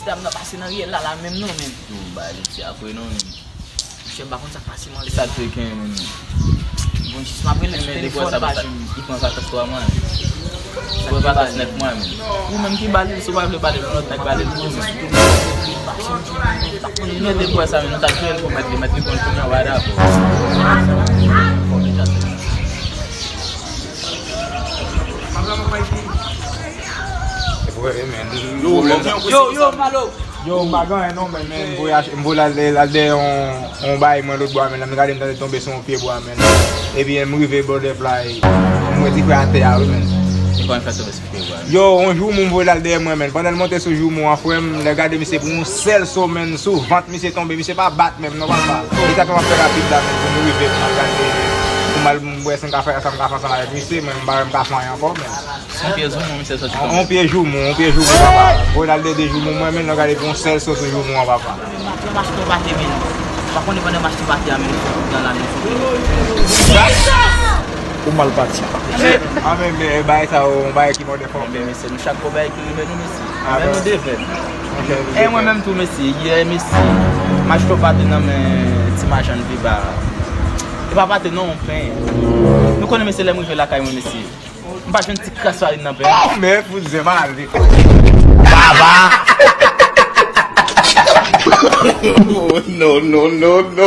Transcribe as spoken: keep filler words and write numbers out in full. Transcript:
Dam nan pase nan riyèl la, la menm non, menm. Yo, bay li ti apre non, menm. Monchè, m pa konn sa k pase, man. E sa k te gen, menm? Bon, jis m ap rele sou telefòn, m pa jwenn li. Li pran sa tèt twa mwa, menm. Ou pa fè nèf mwa, menm. Ou menm ki ba li, si w pa vle ba li, lòt nèg ba li pou ou, menm. Mwen te kwè sa, menm, nou t ap jwe l pou mèt li, mèt li konn kounye a, w pa dakò. Yo, yo, Malo. Yo, m pa gen anyen non, men, men, m voye ach-, m voye al, al dèyè yon, yon bagay mwen lòt bò a, men, lè m gade m tande tonbe sou yon pye bwa, men. Epi m rive bò de play, m wè ti frè atè a, wi, men. Li kòman fè tonbe sou pye bwa? Yo, yon joumou m voye l al dèyè mwen, men. Pandan l monte sou joumou an, frè m, lè gade misye pou yon sèl so, men, sou vant misye tonbe, misye pa bat menm non, papa. E sa fè m ap fè rapid la, men, pou nou rive, pou m al gade, pou m al, m wè si m ka fè, sa m ka fè ansanm avèk misye, men, m pa wè m ka fè anyen ankò, men. Se yon pye joumou misye soti tonbe. Yon pye joumou, yon pye joumou, papa. Ronald de joumou mwen, men, nou gade pou yon sèl so sou joumou an, papa. Yon mach tou pate, men. Ou pa konnen pandan mach tou pate a, men, fò nan la, men, fò. Ou mal pati. A, men, men, e bagay sa yo, yon bagay ki mòde fò. Ebyen, mesye, nou chak gwo bagay ki rive nou, mesye. A, men, nou devèn. E mwen menm tou, mesye, yè, mesye, mach tou pate nan men ti machann viva. E pa pate non, yon pen. Nou konnen, mesye, lè m rive lakay mwen, mesye, m pa jwenn ti kras farin nan pen. Oh, men fout zen malad li. Baba. Oh, no, no, no, no.